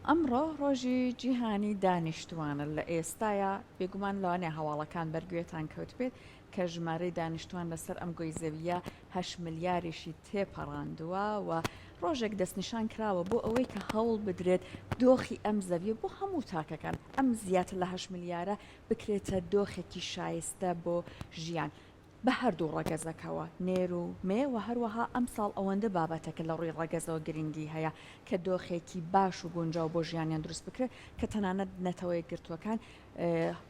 ئەمڕۆ ڕۆژی جیهانی دانیشتووانە، لە ئێستایا بێگومان لەوانەیە هەواڵەکان بەرگوێتان کەوتبێت کە ژمارەی دانیشتووان لەسەر ئەم گۆی زەوییە هەشت ملیاریشی تێپەڕاندووە و ڕۆژێک دەستنیشان کراوە بۆ ئەوەی کە هەوڵ بدرێت دۆخی ئەم زەویە بۆ هەموو تاکەکان ئەم زیاتر لە هەشت ملیارە بکرێتە دۆخێکی شایستە بۆ ژیان. بە هەردوو ڕەگەزەکەوە، نێر و مێ، و هەروەها ئەمساڵ ئەوەندە بابەتەکە لە ڕووی ڕەگەزەوە گرنگی هەیە کە دۆخێکی باش و گونجاو بۆ ژیانیان دروست بکرێت کە تەنانەت نەتەوەیەکگرتووەکان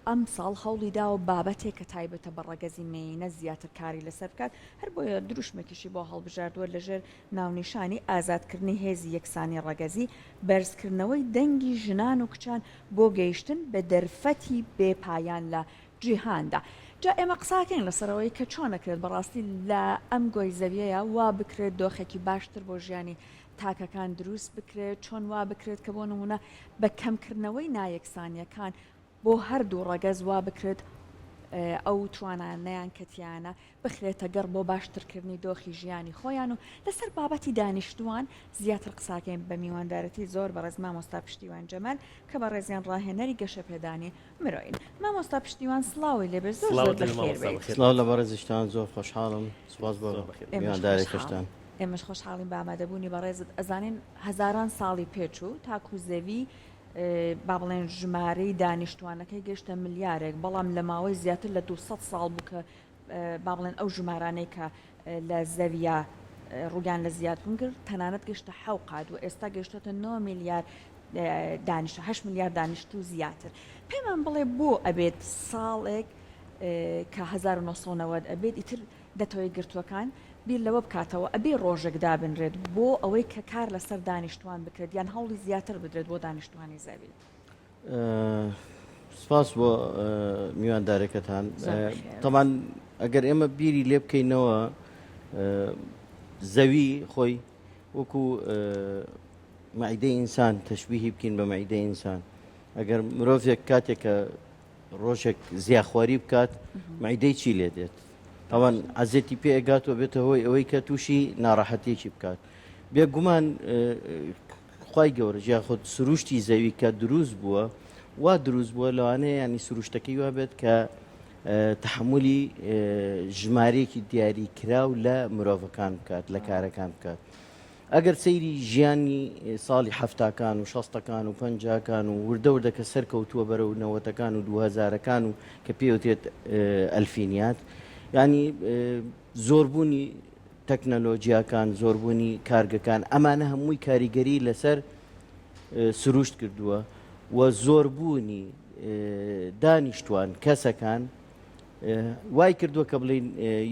ئەمساڵ هەوڵی داوە بابەتێک کە تایبەتە بە ڕەگەزی مێینە زیاتر کاری لەسەر بکات هەر بۆیە دروشمێکیشی بۆ هەڵبژاردووە لەژێر ناونیشانی ئازادکردنی هێزی یەکسانی ڕەگەزی، بەرزکردنەوەی دەنگی ژنان و کچان بۆ گەیشتن بە دەرفەتی بێ پایان لە جیهاندا. جا ئێمە قساکەین لەسەر ئەوەی کە چۆن ئەکرێت بەڕاستی لە ئەم گۆی زەویەیا وا بکرێت دۆخێکی باشتر بۆ ژیانی تاکەکان دروست بکرێت، چۆن وا بکرێت کە بۆ نموونە بە کەمکردنەوەی نایەکسانییەکان بۆ هەردوو ڕەگەز وا بکرێت ئەو توانانەیان کە تیانە بخرێتە گەڕ بۆ باشترکردنی دۆخی ژیانی خۆیان و لەسەر بابەتی دانیشتووان زیاتر قساکەین بە میواندارەتی زۆر بەڕێز مامۆستا پشتیوان جەمال کە بەڕێزیان ڕاهێنەری گەشەپێدانی مرۆین. مامۆستا پشتیوان سڵاوی لێبێ زۆر زۆر بەخێر بێیت. سڵاو لە بەڕێزیشتان زۆر خۆشحاڵم سوپاس بۆ میوانداریەکەشتان. ئێمەش خۆشحاڵین بە ئامادەبوونی بەڕێزت ئەزانین هەزاران ساڵی پێچوو تاکو زەوی با بڵێن ژمارەی دانیشتوانەکەی گەشتە ملیارێک بەڵام لە ماوەی زیاتر لە 200 ساڵ بوو کە با بڵێن ئەو ژمارانەی کە لە زەویە ڕوویان لە زیادبوون کرد تەنانەت گەشتە حەو قات و ئێستا گەشتۆتە 9 ملیار دانیشتوو 8 ملیار دانیشتوو زیاتر پێمان بڵێ بۆ ئەبێت ساڵێک کە 1990 ئەبێت ئیتر نەتەوە یەکگرتووەکان بیر لەوە بکاتەوە ئەبێ ڕۆژێک دابنرێت بۆ ئەوەی کە کار لەسەر دانیشتوان بکرێت یان هەوڵی زیاتر بدرێت بۆ دانیشتوانی زەوی. سپاس بۆ میواندارەکەتان تەمان ئەگەر ئێمە بیری لێ بکەینەوە زەوی خۆی وەکو مەعیدەی ئینسان تەشبیهی بکەین بە مەعیدەی ئینسان ئەگەر مرۆڤێک کاتێک کە ڕۆژێک زیاخواری بکات مەعیدەی چی لێ دێت ئەوان عەزێتی پێ ئەگات و بێتە هۆی ئەوەی کە تووشی ناڕەحەتیەکی بکات بێگومان خوای گەورە یاخود سروشتی زەوی کە دروست بووە وا دروست بووە لەوانەیە ینی سروشتەکەی وا بێت کە تحملی ژمارەیەکی دیاری کراو لە مرۆڤەکان بکات لە کارەکان بکات ئەگەر سەیری ژیانی ساڵی حەفتاکان و شەستەکان و پەنجاکان و وردە وردە کە سەرکەوتووە بەرەو نەوەتەکان و دووهەزارەکان و کە پێوترێت ئەلفینیات یانی زۆربوونی تەکنەلۆجیاکان زۆربوونی کارگەکان ئەمانە هەمووی کاریگەری لەسەر سروشت کردووە و زۆربوونی دانیشتوان کەسەکان وای کردووە کە بڵێین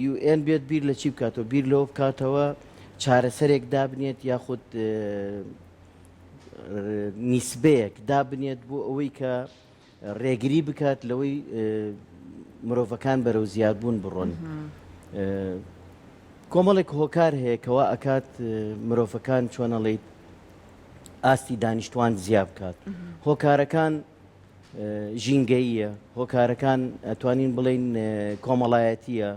یو ئێن بێت بیر لە چی بکاتەوە بیر لەوە بکاتەوە چارەسەرێک دابنێت یاخود نیسبەیەک دابنێت بۆ ئەوەی کە ڕێگری بکات لەوەی مرۆڤەکان بەرەو زیادبوون بڕۆن. کۆمەڵێک هۆکار هەیە کەوا ئەکات مرۆڤەکان چۆنەڵیت ئاستی دانیشتوان زیا بکات هۆکارەکان ژینگەییە، هۆکارەکان ئەتوانین بڵێین کۆمەڵایەتییە،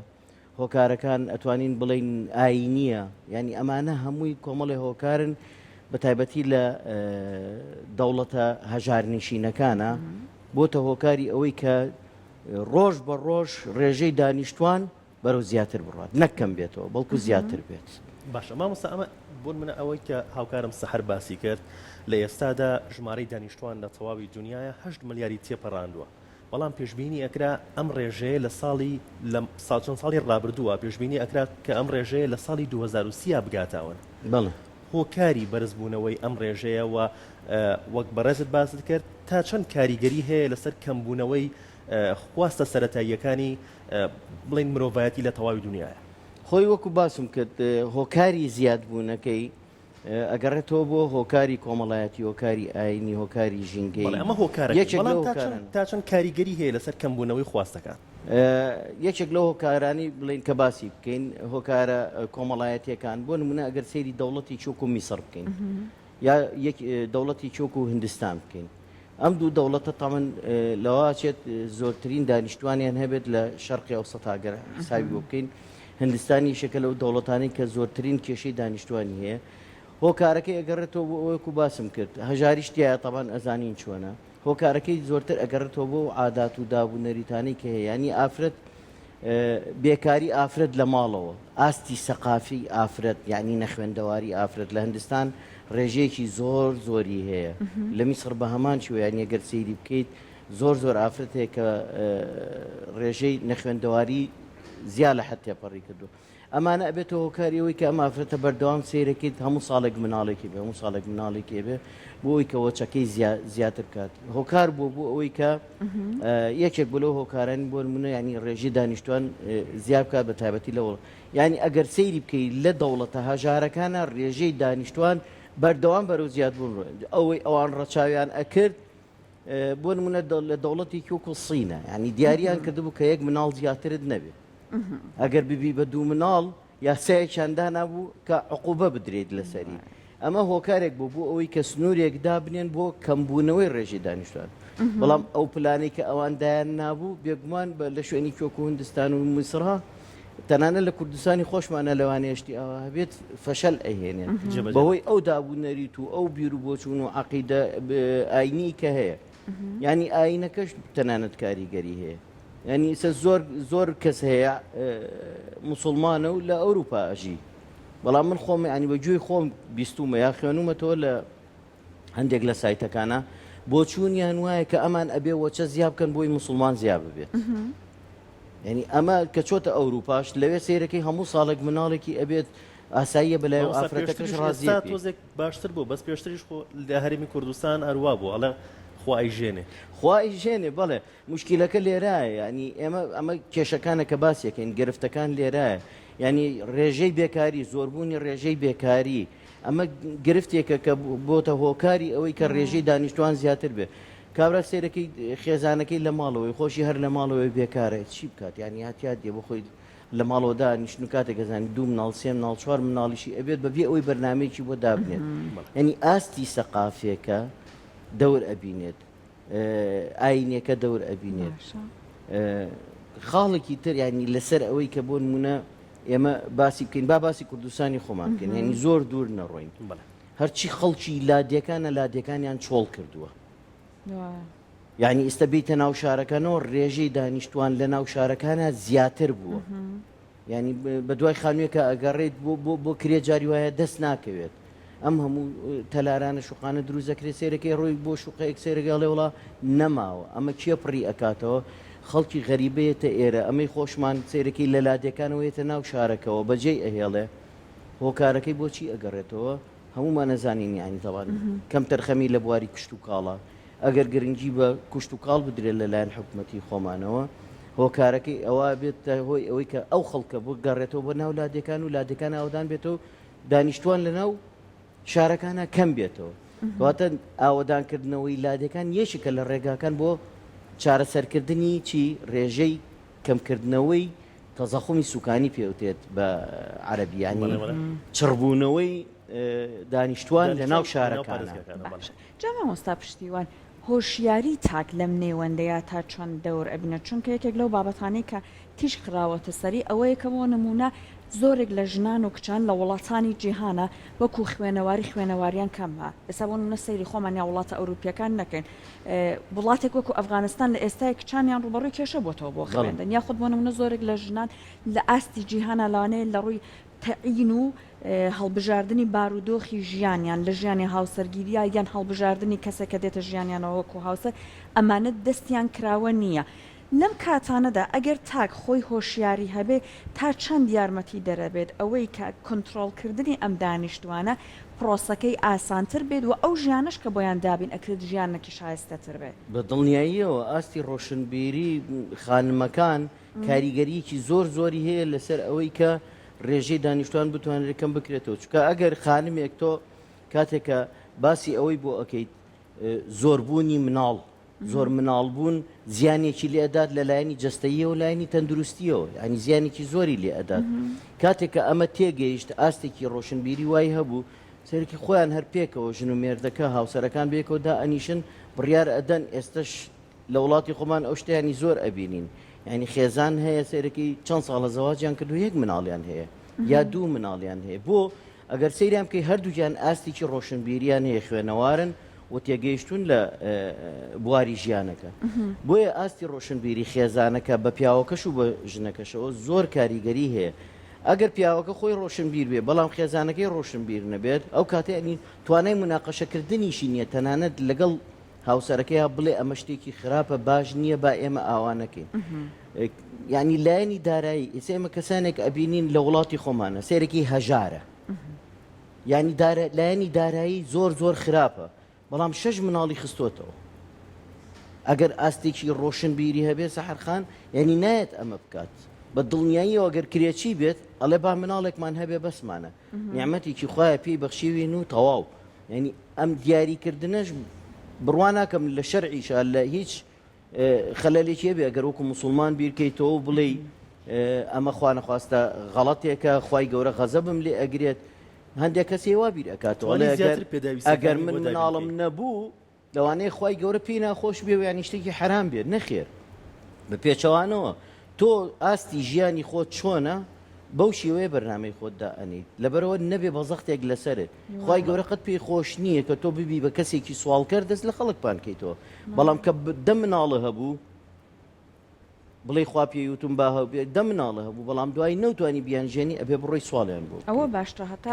هۆکارەکان ئەتوانین بڵێین ئایینییە، یانی ئەمانە هەمووی کۆمەڵێ هۆکارن بە تایبەتی لە دەوڵەتە هەژارنشینەکانە بۆتە هۆکاری ئەوەی کە ڕۆژ بە ڕۆژ ڕێژەی دانیشتوان بەرەو زیاتر بڕوات نەک کەم بێتەوە بەڵکو زیاتر بێت. باشە مامۆستا ئەمە بۆ نمونە ئەوەی کە هاوکارم سەحەر باسی کرد لە ئێستادا ژمارەی دانیشتوان لە تەواوی دونیایا هەشت ملیاری تێپەڕاندووە بەڵام پێشبینی ئەکرا ئەم ڕێژەیە لە ساڵی لە ساڵ چەند ساڵی ڕابردووە پێشبینی ئەکرا کە ئەم ڕێژەیە لە ساڵی 2030 بگاتە ئەوەن بەڵێ. هۆکاری بەرزبوونەوەی ئەم ڕێژەیە و وەک بەڕێزت باست کرد تا چەند کاریگەری هەیە لەسەر کەمبوونەوەی خواستە سەرەتاییەکانی بڵێین مرۆڤایەتی لە تەواوی دونیایە. خۆی وەکو باسم کرد هۆکاری زیادبوونەکەی ئەگەڕێتەوە بۆ هۆکاری کۆمەڵایەتی هۆکاری ئاینی هۆکاری ژینگەیی بەڵێ ئەمە هۆکارەکەی یەکێک بەڵام لەو تا چەند هۆکارانە. تا چەند کاریگەری هەیە لەسەر کەمبوونەوەی خواستەکان؟ یەکێک لەو هۆکارانەی بڵێین کە باسی بکەین هۆکارە کۆمەڵایەتیەکان بۆ نمونە ئەگەر سەیری دەوڵەتێکی وەکو میسڕ بکەین یا یەک دەوڵەتێکی وەکو هندستان بکەین ئەم دوو دەوڵەتە تەمەن لەوە ئەچێت زۆرترین دانیشتوانیان هەبێت لە شەرقی ئەوسەتا گەر حسابی بۆ بکەین هندستان یەکێکە لەو دەوڵەتانەی کە زۆرترین کێشەی دانیشتوانی هەیە. هۆکارەکەی ئەگەڕێتەوە بۆ ئەوەی وەکو باسم کرد هەژاریش تیایە تەبان ئەزانین چۆنە هۆکارەکەی زۆرتر ئەگەڕێتەوە بۆ ئەو عادات و داب و نەریتانەی کە هەیە یانی ئافرەت بێکاری ئافرەت لە ماڵەوە ئاستی سەقافی ئافرەت یعنی نەخوێندەواری ئافرەت لە هندستان ڕێژەیەکی زۆر زۆری هەیە لە میسڕ بە هەمان شێوە یانی ئەگەر سەیری بکەیت زۆر زۆر ئافرەت هەیە کە ڕێژەی نەخوێندەواری زیا لە حەد تێپەڕی کردو ئەمانە ئەبێتە هۆکاری ئەوەی کە ئەم ئافرەتە بەردەوام سەیرەکەیت هەموو ساڵێک مناڵێکی بێ هەموو ساڵێک مناڵێکی بێ بۆ ئەوی کە وەچەکەی زیاتر بکات هۆکار بوو بۆ ئەوەی کە یەکێک بۆ لەو هۆکارانی بۆ نمونە ینی ڕێژی دانیشتوان زیاد بکات بە تایبەتی لە وڵ ینی ئەگەر سەیری بکەیت لە دەوڵەتە هەژارەکانە ڕێژەی دانیشتوان بەردەوام بەرەو زیادبوون ڕۆ ئەوەی ئەوان ڕەچاویان ئەکرد بۆ نمونە لە دەوڵەتێکی وەکو سینە ینی دیاریان کردبوو کە یەک مناڵ زیاترت نەبێت ئەگەر ببی بە دوو مناڵ یاسایەکیان دانابوو کە عقوبە بدرێت لەسەری ئەمە هۆکارێک بوو بۆ ئەوەی کە سنوورێک دابنێن بۆ کەمبوونەوەی ڕێژەی دانیشتوان بەڵام ئەو پلانەی کە ئەوان دایان نابوو بێگومان بە لە شوێنی کۆک و هندستان و میسرا تەنانە لە کوردستانی خۆشمانە لەوانەیە شتی ئاوا هەبێت فەشەل ئەهێنێت بەهۆی ئەو دابوو نەریت و ئەو بیر و بۆچوون و عقیدە ئاینی کە هەیە ینی ئاینەکەش تەنانەت کاریگەری هەیە ینی ئیسە زۆر زۆر کەس هەیە مسلمانە و لە ئەوروپا ئەژی بەڵام من خۆم ینی بە گوێی خۆم بیستومە یا خوێنومەتەوە لە هەندێک لە سایتەکانە بۆچوونیان وایە کە ئەمان ئەبێ وەچە زیا بکەن بۆی مسلمان زیا ببێت ینی ئەمە کە چۆتە ئەوروپاش لەوێ سیرەکەی هەموو ساڵێک مناڵێکی ئەبێت ئاساییە بەلای ئافرەتەکەش ڕازیە تۆزێک باشتر بوو بەس پێشتریش خۆ لە هەرێمی کوردستان ئەروا بوو ئەڵێ خوا ئەیژێنێ. خوا ئەیژێنێ بەڵێ موشکیلەکە لێرایە یانی ئێمە ئەمە کێشەکانە کە باسیەکەین گرفتەکان لێرایە یانی ڕێژەی بێکاری زۆربوونی ڕێژەی بێکاری ئەمە گرفتێکە کە بۆتە هۆکاری ئەوەی کە ڕێژەی دانیشتوان زیاتر بێ کابرا سێرەکەی خێزانەکەی لە ماڵەوەی خۆشی هەر لە ماڵەوەی بێکارە چی بکات یانی هەتیا دێ بۆ خۆی لە ماڵەوە دانیشتن و کاتێک ئەزانی دوو مناڵ سێ مناڵ چوار مناڵیشی ئەبێت بەبێ ئەوەی بەرنامەیەکی بۆ دابنێت یعنی ئاستی سەقافێکە دەور ئەبینێت ئاینێکە دەور ئەبینێت خاڵێکی تر ینی لەسەر ئەوەی کە بۆ نمونە ئێمە باسی بکەین با باسی کوردستانی خۆمان بکەین ینی زۆر دوور نەڕۆین هەرچی خەڵکی لادێکانە لادێکانیان چۆڵ کردووە یانی ئیستە بیتە ناو شارەکانەوە ڕێژەی دانیشتوان لە ناو شارەکانە زیاتر بووە ینی بە دوای خانوویەکە ئەگەڕێت بۆ بۆ بۆ کرێ جاری وایە دەست ناکەوێت ئەم هەموو تەلارانە شوقانە دروست دەکرێت سێرەکەی ڕۆی بۆ شوقەیەک سێرەگەڵێ وڵا نەماوە ئەمە کێ پڕی ئەکاتەوە خەڵکی غەریبەیەتە ئێرە ئەمەی خۆشمان سێرەکەی لە لادێکانەوە یەتە ناو شارەکەوە بەجێی ئەهێڵێ هۆکارەکەی بۆچی ئەگەڕێتەوە هەموومان ئەزانین یانی تەبان کەمتەرخەمی لە بواری کشتوکاڵە ئەگەر گرنگی بە کوشتوکاڵ بدرێت لەلایەن حکومەتی خۆمانەوە هۆکارەکەی ئەوە بێت هۆی ئەوەی کە ئەو خەڵکە بگەڕێتەوە بۆ ناو لادێکان و لادێکان ئاودان بێتەوە دانیشتوان لە ناو شارەکانە کەم بێتەوە واتە ئاوەدانکردنەوەی لادێکان یەکێکە لە ڕێگاکان بۆ چارەسەرکردنی چی ڕێژەی کەمکردنەوەی تەزەخومی سوکانی پێوتێت بە عەرەبی یانی چڕبوونەوەی دانیشتوان لە ناو شارەکانە. باشە جا مامۆستا پشتیوان هۆشیاری تاک لەم نێوەندەیا تا چەند دەور ئەبینێت چونکە یەکێک لەو بابەتانەی کە تیشک خراوەتە سەری ئەوەیە کە بۆ نموونە زۆرێک لە ژنان و کچان لە وڵاتانی جیهانا وەکو خوێنەواری خوێنەواریان کەمە ئێستا بۆ نموونە سەیری خۆمان یا وڵاتە ئەوروپیەکان نەکەین وڵاتێک وەکو ئەفغانستان لە ئێستای کچانیان ڕووبەڕووی کێشە بۆتەوە بۆ خوێندن یاخود بۆ نمونە زۆرێک لە ژنان لە ئاستی جیهانا لەوانەیە لە ڕووی تەعین و هەڵبژاردنی بارودۆخی ژیانیان لە ژیانی هاوسەرگیریا یان هەڵبژاردنی کەسێک کە دێتە ژیانیانەوە وەکو هاوسەر ئەمانە دەستیان کراوە نییە لەم کاتانەدا ئەگەر تاک خۆی هۆشیاری هەبێ تا چەند یارمەتی دەرەبێت ئەوەی کە کۆنترۆڵ کردنی ئەم دانیشتوانە پرۆسەکەی ئاسانتر بێت و ئەو ژیانەش کە بۆیان دابین ئەکرێت ژیانێکی شایستەتر بێت. بە دڵنیاییەوە ئاستی ڕۆشنبیری خانمەکان کاریگەرییەکی زۆر زۆری هەیە لەسەر ئەوەی کە ڕێژەی دانیشتوان بتوانرێت کەم بکرێتەوە چونکە ئەگەر خانمێک تۆ کاتێک کە باسی ئەوەی بۆ ئەکەیت زۆربوونی مناڵ زۆر مناڵ بوون زیانێکی لێ ئەدات لە لایەنی جەستەییەوە لایەنی تەندروستیەوە ینی زیانێکی زۆری لێ ئەدات کاتێک کە ئەمە تێگەیشت ئاستێکی ڕۆشنبیری وای هەبوو سەرکی خۆیان هەر پێکەوە ژن و مێردەکە هاوسەرەکان بێکەوە دا ئەنیشن بڕیار ئەدەن ئێستش لە وڵاتی خۆمان ئەو شتیانی زۆر ئەبینین ینی خێزان هەیە سەیرەکی چەند ساڵە زەواجیان کردو یەک مناڵیان هەیە یا دوو مناڵیان هەیە بۆ. ئەگەر سەیریان بکەی هەردووکیان ئاستێکی ڕۆشنبیریان هەیە خوێنەوارن و تێگەیشتوون لە بواری ژیانەکە بۆیە ئاستی ڕۆشنبیری خێزانەکە بە پیاوەکەش و بە ژنەکەشەوە زۆر کاریگەری هەیە ئەگەر پیاوەکە خۆی ڕۆشنبیر بێ بەڵام خێزانەکەی ڕۆشنبیر نەبێت ئەو کاتە ینی توانای مناقەشەکردنیشی نییە تەنانەت لەگەڵ هاوسەرەکەیا بڵێ ئەمە شتێکی خراپە باش نییە با ئێمە ئاوا نەکەین یعنی لایەنی دارایی ئێستا ئێمە کەسانێک ئەبینین لە وڵاتی خۆمانە سێرەکی هەژارە یعنی لایەنی دارایی زۆر زۆر خراپە بەڵام شەش مناڵی خستۆتەوە ئەگەر ئاستێکی ڕۆشنبیری هەبێ سەحەرخان یعنی نایەت ئەمە بکات بە دڵنیاییەوە گەر کرێچی بێت ئەڵێ با مناڵێکمان هەبێ بەسمانە نیعمەتێکی خوایە پێی بەخشیوین و تەواو یعنی ئەم دیاریکردنەش بڕوا ناکەم لە شەرعیشا لە هیچ خەلەلێکی هەبێ ئەگەر وەکو موسڵمان بیرکەیتەوە و بڵێی ئەمە خوا نەخواستە غەڵەتێکە خوای گەورە غەزەبم لێ ئەگرێت هەندێک کەسی وا بیر ئەکاتەوە ئەڵێ ئەگەر ئەگەر من مناڵم نەبوو لەوانەیە خوای گەورە پێی ناخۆش بێ و یانی شتێکی حەرام بێت نەخێر بە پێچەوانەوە تۆ ئاستی ژیانی خۆت چۆنە بەو شێوەیە بەرنامەی خۆت دائەنێیت لەبەرئەوە نەبێ بە زەختێک لەسەرت خوای گەورە قەت پێی خۆش نییە کە تۆ ببی بە کەسێکی سواڵکەر دەست لە خەڵک پان کەیتەوە بەڵام کە دە مناڵە هەبوو بڵێ خوا پێی وتم با هەبێ دە مناڵە هەبوو بەڵام دوای نەوتوانی بیانژێنی ئەبێ بڕۆی سواڵیان بۆ ئەوە باشترە هەتا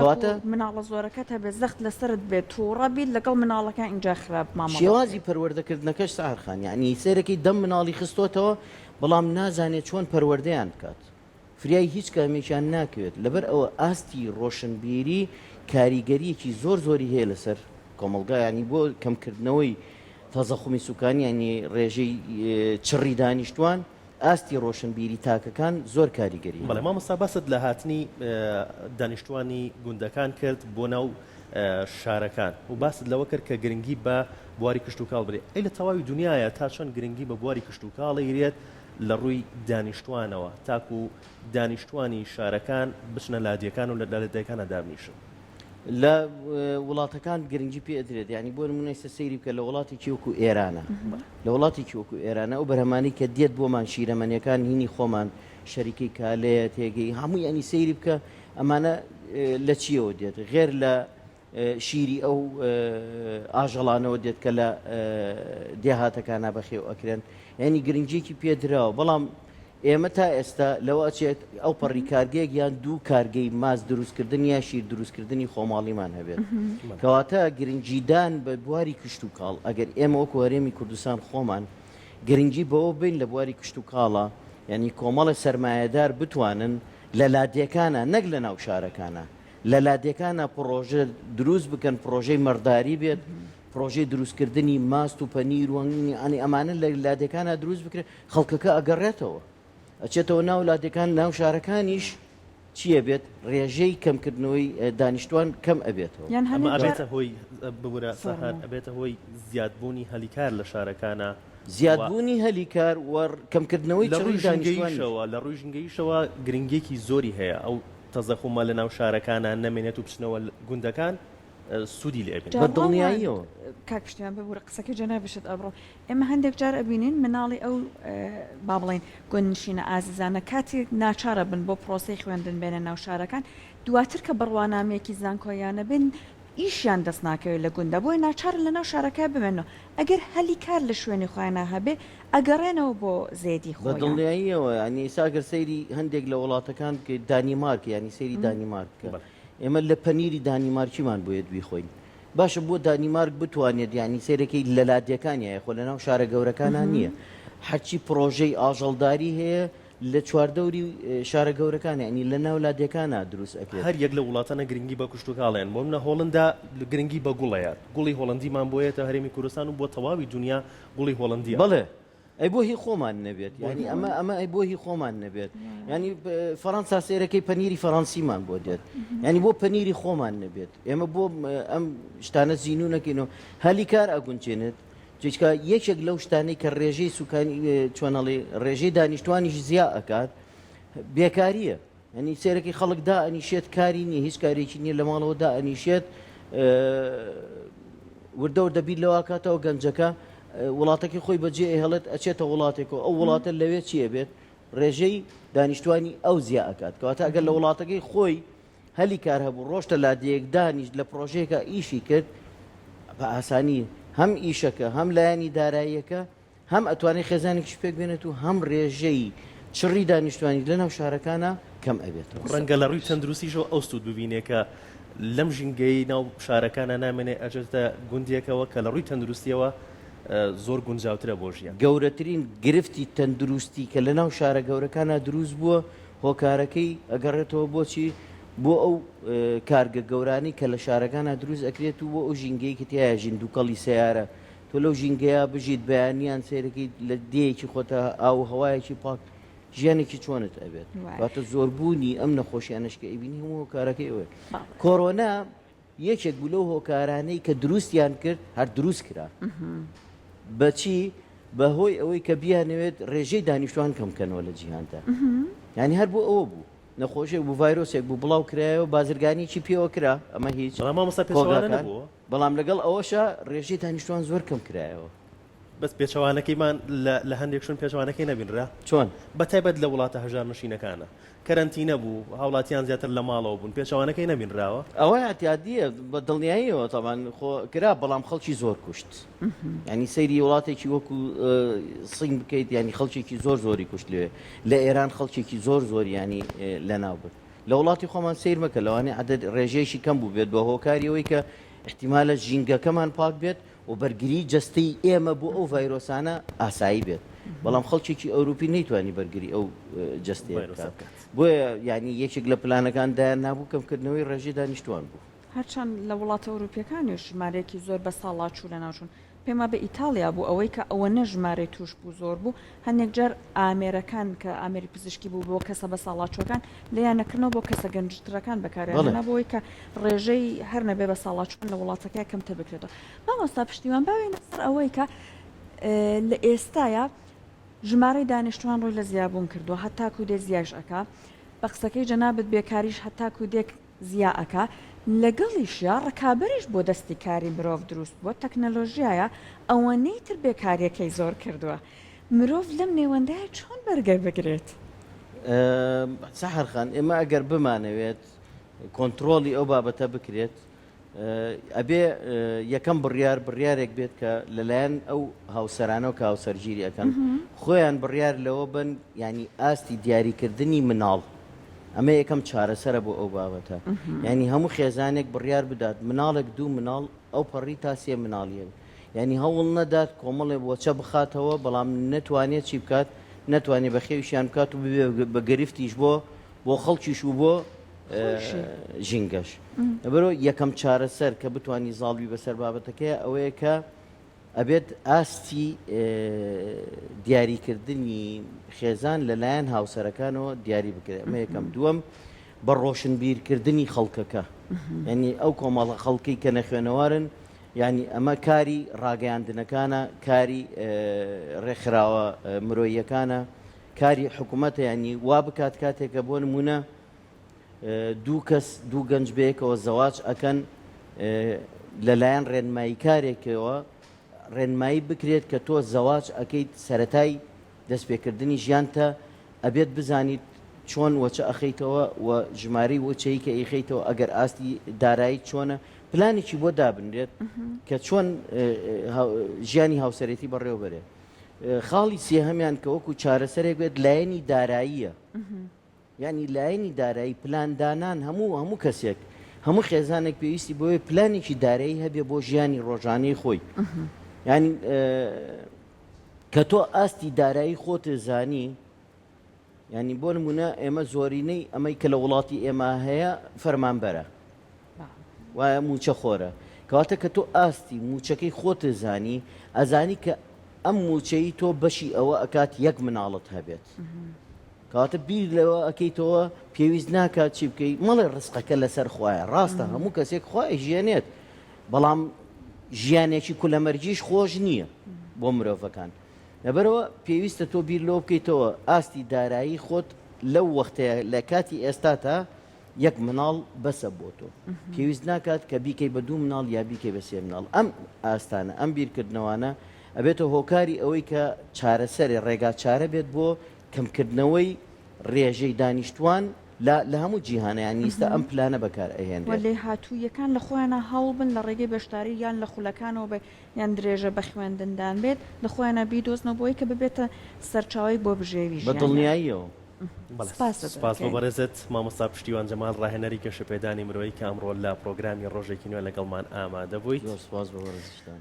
مناڵە زۆرەکەت هەبێ زەخت لەسەرت بێت تووڕە بیت لەگەڵ مناڵەکان ئینجا خراپ مامەڵە شێوازی پەروەردەکردنەکەش سەحەر خان یعنی سەیرەکەی دە مناڵی خستۆتەوە بەڵام نازانێت چۆن پەروەردەیان بکات فریای هیچ کامێکیان ناکەوێت، لەبەر ئەوە ئاستی ڕۆشنبیری کاریگەریەکی زۆر زۆری هەیە لەسەر کۆمەڵگا، یانی بۆ کەمکردنەوەی تەزەخومی سوکانی یانی ڕێژەی چڕی دانیشتوان ئاستی ڕۆشنبیری تاکەکان زۆر کاریگەری بەڵێ هەیە. مامۆستا باست لە هاتنی دانیشتوانی گوندەکان کرد بۆ ناو شارەکان و باست لەوە کرد کە گرنگی بە بواری کشتوکاڵ بدرێت ئەی لە تەواوی دونیایە تا چەند گرنگی بە بواری کشتوکاڵ ئەیرێت لە ڕووی دانیشتوانەوە تاکو دانیشتوانی شارەکان بچنە لادێکان و لە لادێکانا دابنیشن. لە وڵاتەکان گرنگی پێ ئەدرێت یانی بۆ نمونە ئێستا سەیری بکە لە وڵاتێکی وەکو ئێرانە لە وڵاتێکی وەکو ئێرانە ئەو بەرهەمانەی کە دێت بۆمان شیرەمەنیەکان هینی خۆمان شەریکەی کالەیە تێگەی هەموو ینی سەیری بکە ئەمانە لە چیەوە دێت غێر لە شیری ئەو ئاژەڵانەوە دێت کە لە دێهاتەکانا بەخێو ئەکرێن یعنی گرنگیەکی پێدراوە بەڵام ئێمە تا ئێستا لەوە ئەچێت ئەو پەڕی کارگەیەک یان دوو کارگەی ماست دروستکردن یا شیر دروستکردنی خۆماڵیمان هەبێت کەواتە گرنگیدان بە بواری کشتوکاڵ ئەگەر ئێمە وەکو هەرێمی کوردستان خۆمان گرنگی بەوە بین لە بواری کشتوکاڵە یعنی کۆمەڵە سەرمایەدار بتوانن لە لادێکانە نەک لە ناو شارەکانە لە لادێکانا پڕۆژە دروست بکەن پڕۆژەی مەڕداری بێت پڕۆژەی دروستکردنی ماست و پەنیر و ئەنی ئەمانە لە لادێکانا دروست بکرێت خەڵکەکە ئەگەڕێتەوە ئەچێتەوە ناو لادێکان ناو شارەکانیش چییە بێت ڕێژەی کەمکردنەوەی دانیشتوان کەم ئەبێتەوە یان ئەمە هەندێک جار ئەبێتە هۆی ببورە سەحەر فەرموو. ئەبێتە هۆی زیادبوونی هەلیکار لە شارەکانا و زیادبوونی هەلیکار و کەمکردنەوەی لە چڕی ڕووی دانیشتوانیش. ژینگەییشەوە لە ڕووی ژینگەییشەوە گرنگییەکی زۆری هەیە ئەو تەزەخومە لە ناو شارەکانا نەمێنێت و بچنەوە گوندەکان سوودی لێ ئەبینن. جا بە ڕەوان دڵنیاییەوە. کاک پشتیوان ببورە قسەکەی جەنابیشت ئەبڕم ئێمە هەندێک جار ئەبینین مناڵی ئەو با بڵێین گوندنشینە ئازیزانە کاتێک ناچارە بن بۆ پرۆسەی خوێندن بێنە ناو شارەکان دواتر کە بڕوانامەیەکی زانکۆیانە بن ئیشیان دەست ناکەوێت لە گوندا بۆیە ناچارن لە ناو شارەکە بمێنەوە ئەگەر هەلی کار لە شوێنی خۆیانا هەبێ ئەگەڕێنەوە بۆ زێدی بە خۆیان. دڵنیاییەوە یانی ئیستا گەر سەیری هەندێک لە وڵاتەکان بکەیت دانیمارک یانی سەیری دانیمارک بکە ئێمە لە پەنیری دانیمارکیمان بۆیەت بیخۆین باشە بۆ دانیمارک بتوانێت یانی سەیرەکەی لە لادێکانیایە خۆ لە ناو شارە گەورەکانا نییە هەرچی پڕۆژەی ئاژەڵداری هەیە لە چواردەوری شارە گەورەکان یانی لە ناو لادێکانا دروست ئەکرێت. هەر یەک لەو وڵاتانە گرنگی بە کشتوکاڵ ئەیەن، بۆ نمونە هۆڵندا گرنگی بە گوڵ ئەیات، گوڵی هۆڵندیمان بۆ یەتە هەرێمی کوردستان و بۆ تەواوی دونیا گوڵی هۆڵندی ئەڕوا. بەڵێ ئەی بۆ هی خۆمان نەبێت یانی ئەمە ئەمە ئەی بۆ هی خۆمان نەبێت یانی فەڕەنسا سێرەکەی پەنیری فەڕەنسیمان بۆ دێت یانی بۆ پەنیری خۆمان نەبێت ئێمە بۆ ئەم شتانە زینوو نەکەینەوە هەلی کار ئەگونجێنێت چونکە یەکێک لەو شتانەی کە ڕێژەی سوکانی چۆن ئەڵێ ڕێژەی دانیشتوانیش زیا ئەکات بێکاریە یعنی سێرەکی خەڵک دا ئەنیشێت کاری نییە هیچ کارێکی نییە لە ماڵەوە دا ئەنیشێت وردە وردە بیر لەواکاتەوە گەنجەکە وڵاتەکەی خۆی بەجێ ئەهێڵێت ئەچێتە وڵاتێکەوە ئەو وڵاتە لەوێ چیە بێت ڕێژەی دانیشتوانی ئەو زیا ئەکات کەواتە ئەگەر لە وڵاتەکەی خۆی. هەلی کار هەبوو ڕۆشتە لادێیەک دانیشت لە پڕۆژەیەکا ئیشی کرد بە ئاسانی هەم ئیشەکە هەم لایەنی داراییەکە هەم ئەتوانێت خێزانێکیش پێک بێنێت و هەم ڕێژەی چڕی دانیشتوانی لەناو شارەکانا کەم ئەبێتەوە. ڕەنگە لە ڕووی تەندروستیشەوە ئەو سوود ببینێ کە لەم ژینگەیەی ناو شارەکانا نامێنێ ئەچێتە گوندێکەوە کە لە ڕووی تەندروستیەوە زۆر گونجاوترە بۆ ژیان. گەورەترین گرفتی تەندروستی کە لەناو شارە گەورەکانا دروست بووە هۆکارەکەی ئەگەڕێتەوە بۆچی؟ بۆ ئەو کارگە گەورانەی کە لە شارەکانا دروست ئەکرێت و بۆ ئەو ژینگەی کە تیایا ژین دووکەڵی سەیارە تۆ لەو ژینگەیا بژیت بەیانیان سەیرەکەیت لە دێیەکی خۆتا ئاو و هەوایەکی پاک ژیانێکی چۆنت ئەبێت واتە زۆربوونی ئەم نەخۆشیانەش کە ئەیبینی هەموو هۆکارەکەی ئەوەیە کۆرۆنا یەکێک بوو لەو هۆکارانەی کە دروستیان کرد هەر دروست کرا بەچی بەهۆی ئەوەی کە بیانەوێت ڕێژەی دانیشتوان کەم کەنەوە لە جیهاندا یعنی هەر بۆ ئەوە بوو نەخۆشێک بوو ڤایرۆسێک بوو بڵاو کرایەوە بازرگانیی پێوە کرا ئەمە هیچ بەڵام مامۆستا پێچەوانە نەبووە؟ بەڵام لەگەڵ ئەوەشا ڕێژەی دانیشتوان زۆر کەم کرایەوە. بەس پێچەوانەکەیمان لە لە هەندێک شوێن پێچەوانەکەی نەبینرا؟ چۆن؟ بە تایبەت لە وڵاتە هەژارنشینەکانە. کەرەنتینە بوو، هاوڵاتیان زیاتر لە ماڵەوە بوون، پێچەوانەکەی نەبینراوە؟ ئەوە ئیعتیادییە، بە دڵنیاییەوە تەبعەن خۆ کرا، بەڵام خەڵکی زۆر کوشت. یانی سەیری وڵاتێکی وەکو سین بکەیت یانی خەڵکێکی زۆر زۆری کوشت لەوێ. لە ئێران خەڵکێکی زۆر زۆری یانی لەناو برد. لە وڵاتی خۆمان سەیر مەکە لەوانەیە عەدەد ڕێژەیەکی کەم بووبێت بە هۆکاری ئەوەی کە ئیحتیمالە ژینگەکەمان پاک بێت و بەرگری جەستەی ئێمە بۆ ئەو ڤایرۆسانە ئاسایی بێت بەڵام خەڵکێکی ئەوروپی نەیتوانی بەرگری ئەو جەستەیە بکات بۆیە یانی یەکێک لە پلانەکان دایان نابوو کەمکردنەوەی ڕێژەی دانیشتوان بوو. هەرچەند لە وڵاتە ئەوروپیەکانیش ژمارەیەکی زۆر بەساڵاچوو لەناوچوون، پێم وابێ ئیتاڵیا بوو ئەوەی کە ئەوەنە ژمارەی تووشبوو زۆر بوو، هەندێک جار ئامێرەکان کە ئامێری پزیشکی بوو بۆ کەسە بەساڵاچووەکان لێیان نەکردنەوە بۆ کەسە گەنجترەکان بەکاریان هێنا بۆ ئەوەی کە ڕێژەی هەر نەبێ بەساڵاچووان لە وڵاتەکە کەمتر بکرێتەوە. مامۆستا پشتیوان با بێینە سەر ئەوەی کە لە ئێستایا ژمارەی دانیشتووان ڕووی لە زیابوون کردووە هەتاکوو دێ زیایش ئەکا بە قسەکەی جەنابت بێکاریش هەتاکوو دێ زیا ئەکا، لەگەڵیشیا ڕکابەریش بۆ دەستی کاری مرۆڤ دروست بووە، تەکنەلۆژیایە ئەوەنەی تر بێکاریەکەی زۆر کردووە، مرۆڤ لەم نێوەندەیا چۆن بەرگە بگرێت؟ سەحەر خان، ئێمە ئەگەر بمانەوێت کۆنتڕۆڵی ئەو بابەتە بکرێت، ئەبێ یەکەم بڕیار بڕیارێک بێت کە لەلایەن ئەو هاوسەرانەوە کە هاوسەرگیری ئەکەن خۆیان بڕیار لەوە بن ینی ئاستی دیاریکردنی مناڵ ئەمە یەکەم چارەسەرە بۆ ئەو بابەتە ینی هەموو خێزانێک بڕیار بدات مناڵێک دوو مناڵ ئەو پەڕی تا سێ مناڵیە ینی هەوڵ نەدات کۆمەڵێ وەچە بخاتەوە بەڵام نەتوانێت چی بکات نەتوانێت بەخێویشیان بکات و ببێ بە گرفتیش بۆ بۆ خەڵکیش و بۆ ژینگەش. لەبەرئەوە یەکەم چارەسەر کە بتوانی زاڵبی بەسەر بابەتەکەیە ئەوەیە کە ئەبێت ئاستی دیاریکردنی خێزان لەلایەن هاوسەرەکانەوە دیاری بکرێت ئەمە یەکەم دووەم بە ڕۆشنبیرکردنی خەڵکەکە یعنی ئەو کۆمەڵە خەڵکی کە نەخوێنەوارن یعنی ئەمە کاری ڕاگەیاندنەکانە کاری ڕێکخراوە مرۆییەکانە کاری حکومەتە یانی وا بکات کاتێک کە بۆ نمونە دوو کەس دوو گەنج بەیەکەوە زەواج ئەکەن لەلایەن ڕێنماییکارێکەوە ڕێنمایی بکرێت کە تۆ زەواج ئەکەیت سەتای دەستپێکردنی ژیانتە ئەبێت بزانیت چۆن وەچە ئەخەیتەوە و ژمارەی وەچەی کە ئیخەیتەوە ئەگەر ئاستی دارایی چۆنە پلانێکی بۆ دابنرێت کە چۆن ژیانی هاوسەرێتی بەڕێوەبەرێت خاڵی سێهەمیان کە وەکو چارەسەرێک بێت لایەنی داراییە یانی لایەنی دارایی پلاندانان هەموو هەموو کەسێک هەموو خێزانێک پێویستی بۆیە پلانێکی دارایی هەبێ بۆ ژیانی ڕۆژانەی خۆی ینی کە تۆ ئاستی دارایی خۆت زانی یانی بۆ نمونە ئێمە زۆرینەی ئەمەی کە لە وڵاتی ئێمە هەیە فەرمانبەرە وایە موچە خۆرە کەواتە کە تۆ ئاستی موچەکەی خۆت زانی ئەزانی کە ئەم موچەی تۆ بەشی ئەوە ئەکات یەک مناڵت هەبێت کەواتە بیر لەوە ئەکەیتەوە پێویست ناکات چی بکەی مەڵێ ڕزقەکە لەسەر خوایە ڕاستە هەموو کەسێک خوای ژێنێت بەڵام ژیانێکی کولەمەرگیش خۆش نییە بۆ مرۆڤەکان لەبەرئەوە پێویستە تۆ بیر لەوە بکەیتەوە ئاستی دارایی خۆت لەو وەختەیە لە کاتی ئێستاتا یەک مناڵ بەسە بۆ تۆ پێویست ناکات کە بیکەی بە دوو مناڵ یا بیکەی بە سێ مناڵ ئەم ئاستانە ئەم بیرکردنەوانە ئەبێتە هۆکاری ئەوەی کە چارەسەرێ ڕێگا چارە بێت بۆ کەمکردنەوەی ڕێژەی دانیشتوان. لە لە هەموو جیهانە یانی ئیستا ئەم پلانە بەکار وە ئەهێنرێت. لێهاتوویەکان لە خۆیانا هەوڵ بن لە ڕێگەی بەشداری یان لە خولەکانەوە بێت یان درێژە بە خوێندندان بێت لە خۆیانا بیدۆزنەوە بۆی کە ببێتە سەرچاوەیەک بۆ بژێوی بە ژیانیان. دڵنیاییەوە. بەڵێ سپاست سپاس بۆ دەکەین. بەڕێزت مامۆستا پشتیوان جەمال ڕاهێنەری گەشەپێدانی مرۆیی کە ئەمڕۆ لە پڕۆگرامی ڕۆژێکی نوێ لەگەڵمان ئامادە بوویت. زۆر سپاس بۆ بەڕێزیشتان.